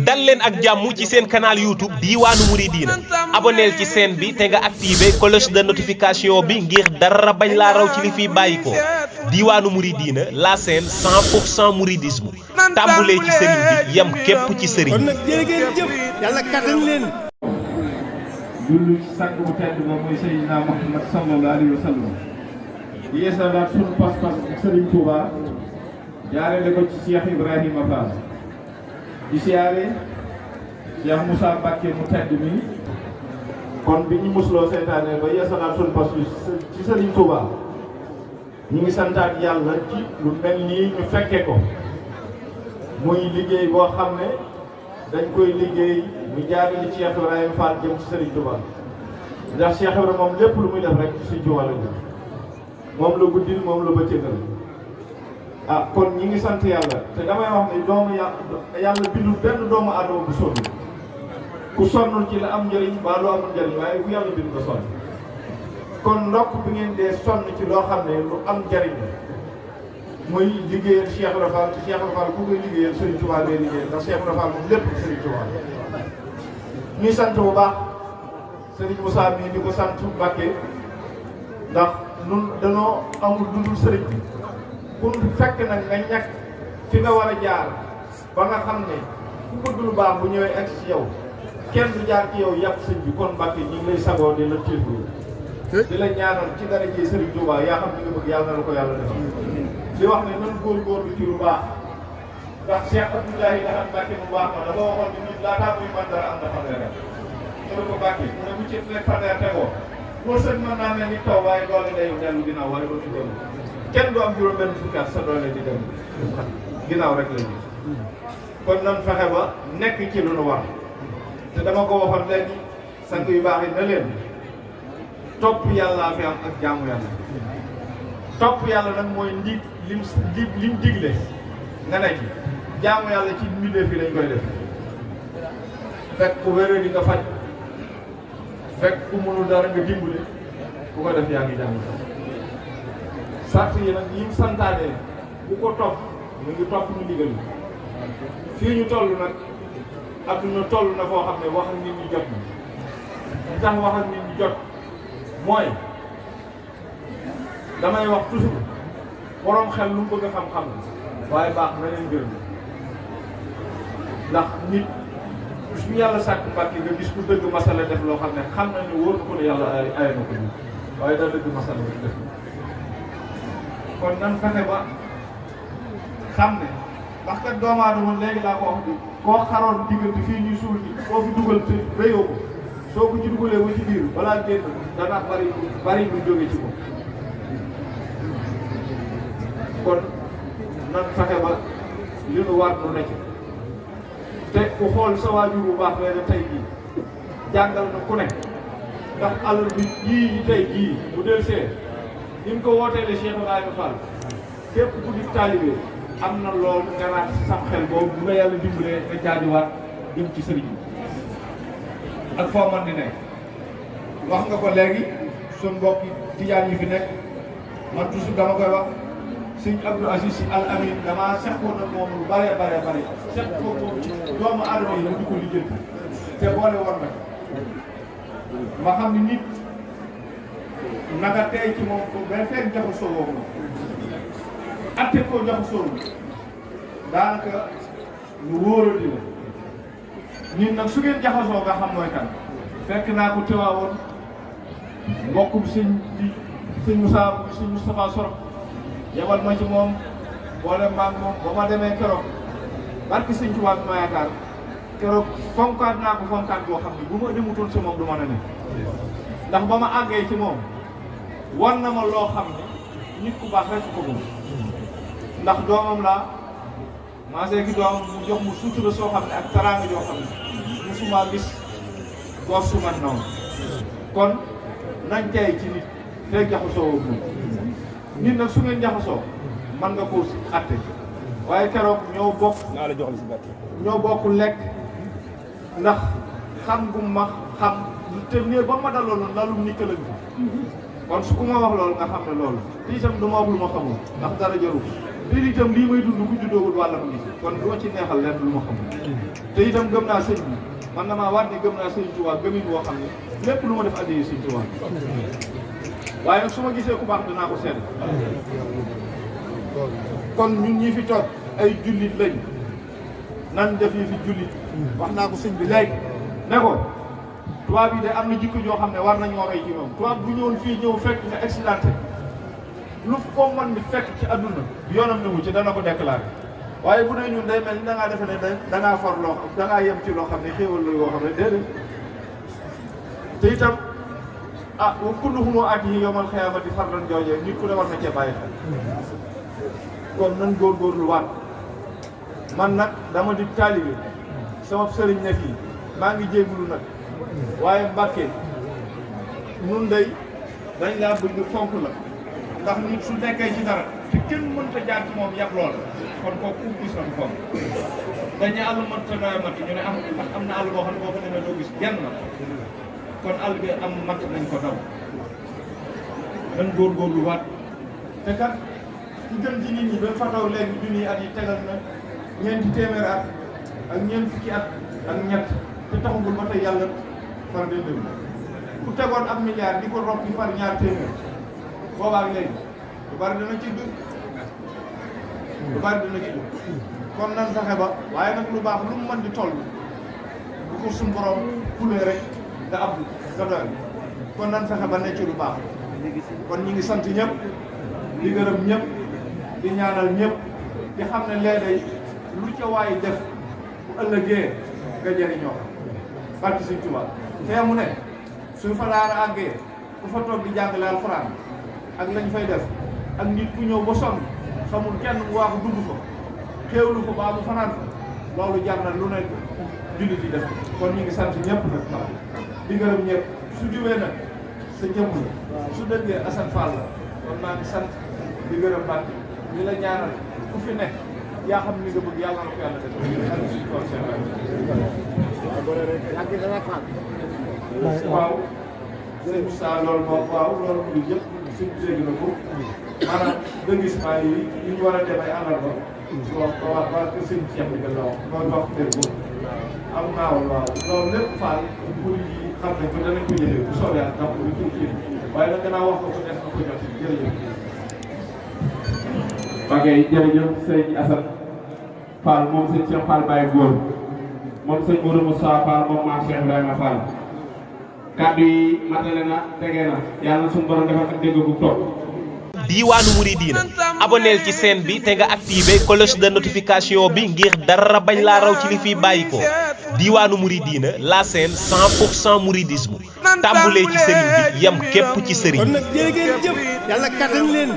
dal leen ak jàmm ci seen canal YouTube Diiwaanu Mouridina abonneel ci chaîne bi te nga activé cloche de notification bi ngir dara bañ laa raw ci li fiy bàyyi ko Diiwaanu Mouridina la chaîne 100% mouridisme tàmbulee ci sëriñ bi yem képp ci sëriñ kon nag jërë ngeen jëf yàlla kattan leen. jullu ci sang bu tedd ba mooy Seydina Muhammad sallallahu alayhi wa sallam di yeesalaat sunu pas-pas ak Serigne Touba jaarale ko ci Cheikh Ibrahima Fall di siyaare Cheikh Moussa Mbacké mu tedd mi kon bi ñu musloo seytaane ba yeesalaat sunu pas ci Serigne Touba ñu ngi santaat yàlla ci lu mel nii ñu fekke ko muy liggéey boo xam ne dañ koy liggéey ñu jaarale ci Cheikh Ibrahima Fall jëm ci Serigne Touba ndax Cheikh Ibrahima moom lépp lu muy def rek ci Serigne Touba la jëm moom la guddil moom la bëccëgal kon ñi ngi sant yàlla te damay wax ne doomu yàlla bindul benn doomu aadama bu sonn ku sonnul ci la am njëriñ ba lu amul njëriñ waaye bu yàlla bind ko sonn kon ndokk bi ngeen dee sonn ci loo xam ne lu am njëriñ muy liggéeyal Cheikh Ibrahima Fall te Cheikh Ibrahima Fall ku koy liggéeyal Serigne Touba lay liggéeyal ndax Cheikh Ibrahima Fall moom lépp Serigne Touba ñuy sant bu baax Serigne Moussa mii di ko sant Mbacké ndax nun danoo amul dundul Serigne bi pour fekk nag nga ñàkk fi nga war a jaar ba nga xam ne ku bëgg lu baax bu ñëwee egg ci yow kenn du jaar ci yow yàpp sëñ bi kon Mbacké ñu ngi lay sagoo di la tiifu di la ñaanal ci dara ji Serigne Touba yaa xam ni nga bëgg yàlla na la ko yàlla defal di wax ne nan góorgóorlu ci lu baax ndax Cheikh Abdoulaye Lahad Mbacké mu baax ma dafa waxoon ni nit laataa muy man dara am na fanweer rek ñu ne ko Mbacké mu ne bu ci nekk fanweer tegoo pour sëñ mën naa mel ni taw waaye doole day dellu ginnaaw wala doo ci dellu kenn du am juróom benn fukki at sa doole di dem ginnaaw rek la ñu kon nan fexe ba nekk ci lu nu war te dama ko waxoon léegi sang yu baax yi na leen topp yàllaa fi am ak jaamu yàlla topp yàlla nag mooy lim digle nga nekk jaamu yàlla ci mbindeef yi lañ koy def fekk ku wéré di nga faj fekk ku mënul dara nga dimbale ku ko def yaa ngi jaamu sart yi nag yi mu santaane bu ko topp mu ngi topp ñu digal fii ñu toll nag adduna toll na foo xam ne wax ak nit ñi jot na li tax wax ak nit ñi jot mooy damay wax toujours borom xel lu mu bëgg a xam-xam waaye baax na leen gërëm ndax nit suñu yàlla sàkk Mbacké nga gis ku dëgg masala def loo xam ne xam na ne wóor na ko ne yàlla ay na ko nii waaye daa dëgg masala bi def kon nan fexe ba xam ne parce que doomu aadama léegi laa ko wax bi koo xaroon diggante fii ñuy suul ni koo fi dugal te réyoo ko soo ko ci dugalee ba ci biir balaa génn dana bari lu jóge ci moom kon nan fexe ba li nu war nu nekk te ku xool sa waajur bu baax la tey jii jàngal na ku ne ndax alal bi yii tey jii bu del see ni mu ko wooteele Cheikh Ibrahima Fall képp ku di taalibe am na loolu nga naan si sam xel boobu bu nga yàlla dimbalee nga jaajuwaat jëm ci sëriñ bi ak foo man di nekk wax nga ko léegi suñ mbokki tijaan yi fi nekk man toujours dama koy wax sëñ Abdou Aziz Sy Al Amin damaa seqoon ak moom lu bare seq ko moom ci doomu aadama yi mu di ko lijjanti te boole woon nag ma xam ni nit naka tey ci moom ko benn fekk jaxasoo woo moom atte koo jaxasoo daanaka lu wóor di la nit nag su ngeen jaxasoo nga xam mooy kan fekk naa ko teewaawoon mbokkum sëñ Moustapha Sorok yebal ma ci moom boole maag moom ba ma demee keroog barki sëñ Tuubaa bi ma yaakaar keroog fonkaat naa ko fonkaat boo xam ne bu ma demutoon si moom du mën a ne ndax ba ma àggee ci moom war na ma loo xam ne nit ku baax rek ko moom ndax doomam laa maasee gi doomam mu jox mu sutura soo xam ne ak taraanga joo xam ne musuma gis goor su man noonu kon nañ tey ci nit fekk jaxasoo woo moom nit nag su ngeen jaxasoo mën nga ko atte waaye keroog ñoo bokk lekk ndax xam gu ma xam te néer ba ma daloon lalum ni këlëg bi kon su ku ma wax loolu nga xam ne loolu te itam du ma wax lu ma xamul ndax dara jarul te itam lii may dund ku juddoogul wàlla ma gis kon du ma ci neexal lenn lu ma xam te itam gëm naa sëñ bi man damaa waat ne gëm naa sëñ Tuubaa gëmin woo xam ne lépp lu ma def addiyee sëñ Tuubaa waaye nag su ma gisee ku baax danaa ko seet kon ñun ñi fi toog ay jullit lañ nan def yi fi jullit wax naa ko sëñ bi léegi ne ko tubaab yi de am na jikko joo xam ne war nañoo roy ci moom tubaab bu ñëwoon fii ñëw fekk nga accidenté lu ko mën di fekk ci adduna yoonam ne mu ci dana ko déclaré waaye bu dee ñun day mel ni da ngaa defe ne da ngaa for loo da ngaa yem ci loo xam ne xéewal la yoo xam ne déedéet te itam ah wa kulluhum aatihi yawmal qiyaamati fardan joojee nit ku ne war na cee bàyyi xel kon nan góorgóorlu waat man nag dama di taalibe sama sëriñ ne fii maa ngi jéegulu nag waaye Mbàkke nun day dañ laa bëgg fonk la ndax nit su nekkee ci dara te kenn mënta jaar ci moom yàpp loola kon kooku gis nañu fonk dañu àll mënta doy mat ñu ne am na àll boo xam ne boo ko demee doo gis genn na kon àll bi am mat nañ ko daw nan góorgóorlu waat te kat ku gën ci nit ñi ba fa daw léegi junniy at yi tegal na ñeenti téeméer at ak ñeent fukki at ak ñett te taxagul ba tey yàlla far de dëgg ku tegoon ab milliard di ko rokki par ñaar téeméer boobaak léegi lu bari dana ci dugg lu bari dana ci dugg kon nan fexe ba waaye nag lu baax lu mu mën di toll bu ko suñu borom fulee rek nga am nga doy kon nan fexe ba ne ci lu baax kon ñi ngi sant ñëpp di gërëm ñëpp di ñaanal ñëpp di xam ne léeg-léeg lu ca waay def bu ëllëgee nga jëriñoo barki Sëñ Tuubaa fee mu ne suñ fa daara àggee ku fa toog di jàngale alxuraan ak lañ fay def ak nit ku ñëw ba sonn xamul kenn mu waaxu dugg fa xéewlu ko baa mu fanaan fa loolu jar na lu nekk jullit yi def kon ñu ngi sant ñëpp nag di gërëm ñëpp su jubee nag sa jëmm la su dëggee Assane Fall la kon maa ngi sant di gërëm Mbàkke di la ñaanal ku fi nekk yaa xam ni nga bëgg yàlla na ko yàlla def ak suñu tool seen waaw sëñ Moussa loolu moom waaw loolu muy yëpp suñ dégg na ko maanaam déguisement yi ñu war a dem ay àllarba wax ko waa kër sëñ Cheikh bi la wax mooy wax dégg ko am naawal waaw loolu lépp Fall pour yi xam nañ ko danañ ko jëlee bu soobee ak ndax lu ci kii waaye nag gannaaw wax ko ko def na ko jot jërëjëf ok jërëjëf sëñ Assane Fall moom sëñ Cheikh Fall Baye Góor moom sëñ Mourou Moussa Fall moom maa Cheikh Ibrahima Fall kàddu yi matale na tege na yàlla na suñu borom defal ak dégg bu topp. Diiwaanu Mouridina abonneel ci chaîne bi te nga activé cloche de notification bi ngir dara bañ laa raw ci li fiy bàyyi ko Diiwaanu Mouridina la chaîne 100% mouridisme tàmbulee ci sëriñ bi yem képp ci sëriñ kon bi. nag jërë ngeen jëf yàlla kattan leen